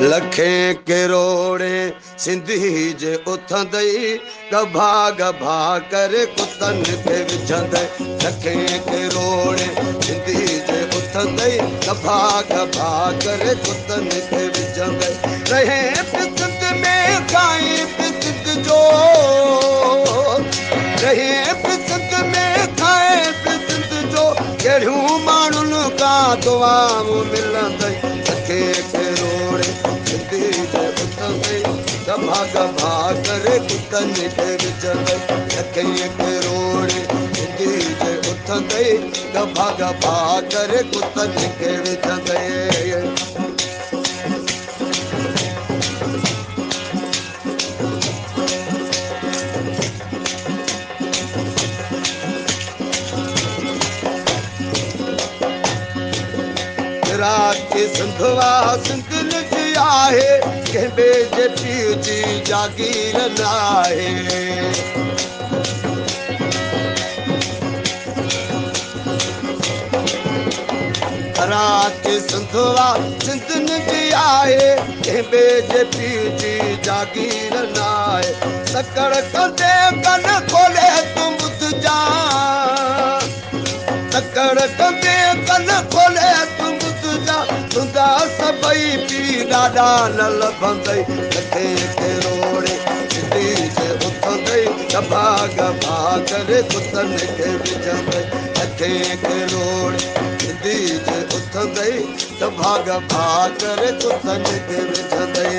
लखे करोड़े सिंधी जे उथंदई गभा गभा करे कुतन खे विझंदई। लखे करोड़े सिंधी जे उथंदई गभा गभा करे कुतन खे विझंदई। रहे पिसंद में खाए पिसंद जो, रहे पिसंद में खाए पिसंद जो, कहिड़ियूं माण्हुनि खां दुआऊं मिलंदई। लखे करोड़े सिंधी जे उथंदई गभा गभा करे कुतन खे विझंदई। लखे करोड़े सिंधी जे उथंदई गभा गभा करे कुतन खे विझंदई। कराची सिंधवा सिंधन जी आहे, कंहिं ॿिए जे पीउ जी जागीर न आहे। कराची सिंधवा सिंधन जी आहे, कंहिं ॿिए जे पीउ जी जागीर न आहे। तकड़ कंदे कन खोले तूं ॿुधजां, तकड़ कंदे कन खोले तूं ॿुधजां, तुंहिंजा सभई पीउ ॾाॾा न लभंदई। लखे करोड़े सिंधी जे उथंदई गभा गभा करे कुतन खे विझंदई। लखे करोड़े सिंधी जे उथंदई गभा गभा करे कुतन खे विझंदई।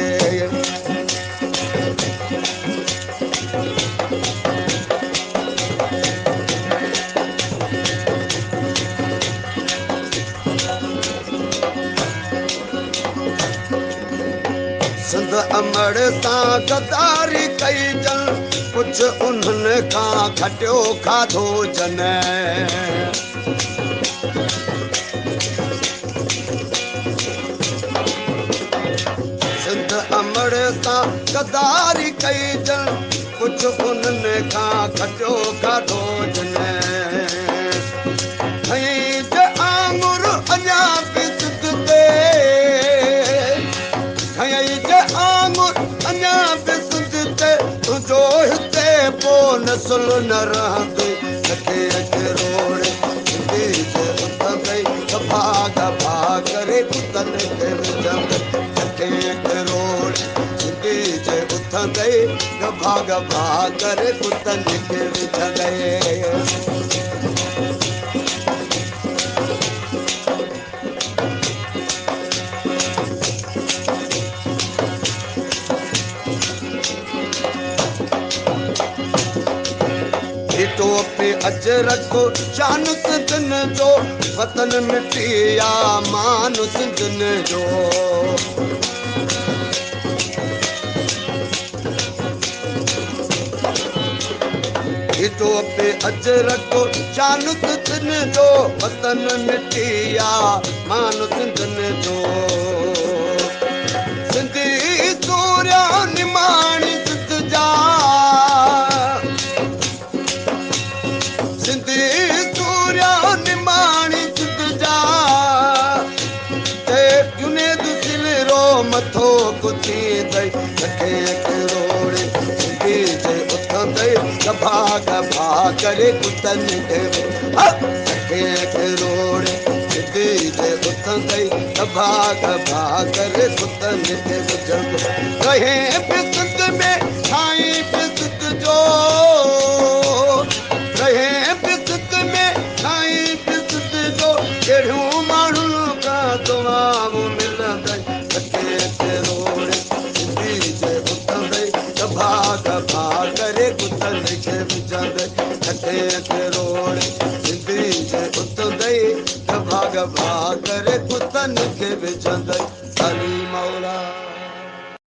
सिंध अमड़ सां गदारी कई जन, कुझु उन्हनि खां खटियो खाधो जन। सिंध अमड़ सां गदारी कई जन, कुझु उन्हनि खां खटियो खाधो जन। आङुर अञा बि सिंध ते, आङुर अञा बि सिंध ते, तुंहिंजो हिते पोइ नसुल न रहंदो। लखे करोड़े सिंधी जे उथंदई गभा गभा करे कुतन खे विझंदई। लखे करोड़े सिंधी जे उथंदई गभा गभा करे कुतन खे विझंदई। टोपी अजरक शान सिंधन जो, वतन मिटी आ मान सिंधन जो। टोपी अजरक शान सिंधन जो, वतन मिटी आ मान सिंधन जो। सिंधी सूर्या निमाणी सिंध जा, सिंधी सूर्या निमाणी सिंध जा, ते जुनेद सिलरो मथो कुथींदई। लखे करोड़े सिंधी जे उथंदई गभा गभा करे कुतन खे। लखे करोड़े सिंधी जे उथंदई गभा गभा करे कुतन खे विझंदई। रहे बि सिंध में खाई बि सिंध जो, रहे बि सिंध में खाई बि सिंध जो, कहिड़ियूं माण्हुनि खां दुआऊं मिलंदई। लखे करोड़े सिंधी जे उथंदई गभा गभा करे कुतन खे विझंदई। लखे करोड़े सिंधी जे उथंदई गभा गभा करे कुतन खे विझंदई। अली मौला।